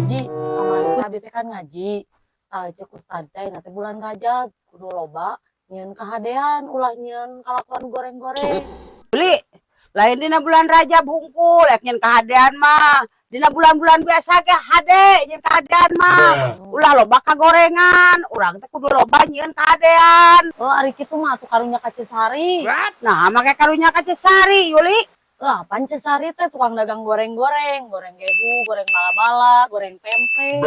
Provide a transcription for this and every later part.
Haji, kamari teh abi teh kan ngaji. Tah cek ustad teh nanti bulan Rajab kudu loba nyieun kahadean ulah nyieun kalakuan goreng-goreng. Beli lain dina bulan Rajab hungkul rek nyieun kahadean mah. Dina bulan-bulan biasa ge hade nyieun kahadean mah. Ulah loba kagorengan, urang teh kudu loba nyieun kahadean. Oh, ari kitu mah atuh karunya ka Cesari. Nah, make karunya ka Cesari, Yuli. Lah, apaan Cesari teh tukang dagang goreng-goreng, goreng gehu, goreng bala-bala, goreng tempe.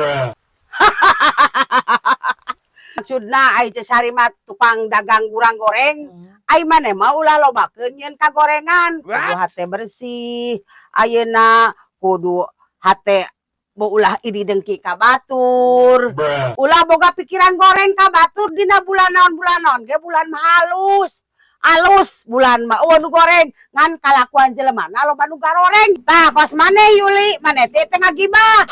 Maksudna ai Cesari mah tukang dagang gurang goreng. Ai maneh mah ulah lobakeun nyieun kagorengan. Kudu hate bersih. Ayeuna kudu hate ulah iri dengki ka batur. Ulah boga pikiran goreng ka batur dina bulan naon bulan naon ge bulan mah halus. Alus bulan mah euweuh nu goreng ngan kalakuan jelema na loba nu garoreng. Tah kos maneh Yuli, maneh teh teh ngagibah.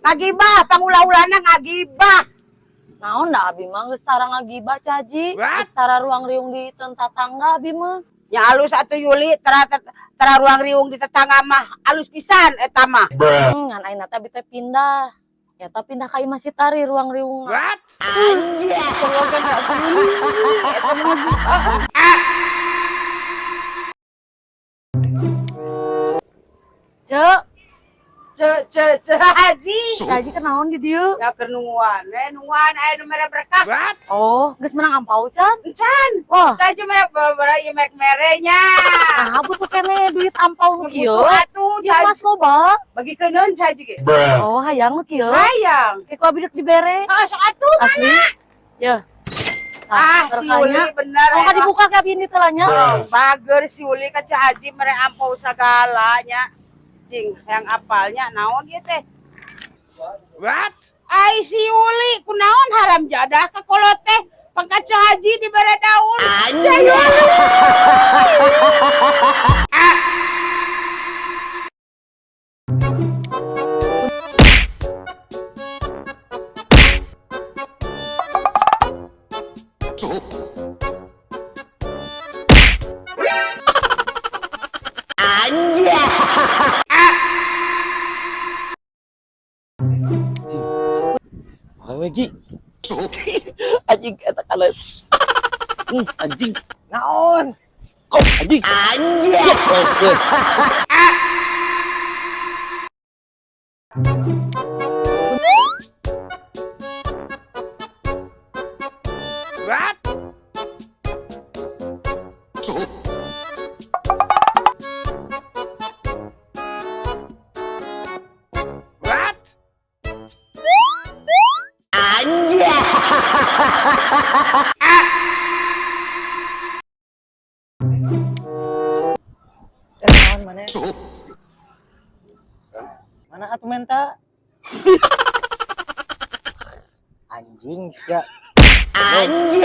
Ngagibah pangulah-ulahna ngagibah. Naon da abi mah geus tara ngagibah Caji, geus tara ruang riung di tetangga abi mah. Nya alus atuh Yuli, tara tara ruang riung di tetangga mah alus pisan eta mah. Ngan ayeuna teh abi teh pindah. Nyata pindah ka imah si Tari ruang riung. Semoga nggak Yuli eta mah ngagibah. Cek, Ce ce ce haji. Haji kenaon di dieu? Ya keur nungguan, we nungguan aya nu mere berkah. Oh, geus menang ampau can? Encan. Wah, Saya cuma mere ieu mek merenya. nah butuh keneh duit ampau nu kieu. Butuh atuh Ieu mas loba. Bagi keuneun caji ge. Oh, hayang nu kieu. Hayang. Kayak ku abi dek dibere. Ah, sok atuh Asli. Ya. Ah, si Uli bener. Oh, kan dibuka ke abi ini telanya. Bager si Uli ka Ceu Haji mere ampau sagalanya. Cing, yang apalnya naon ieu teh? What? Ai si Uli kunaon haram jadah ka kolot teh? Pangkat Ceu Haji dibere daun. Si Uli. Awe gi. Anjing eta kalau. Anjing. Naon? Kok anjing. Anjing. Oke. What? What? Naon mana? Mana atuh menta? Anjing sia. Anjing.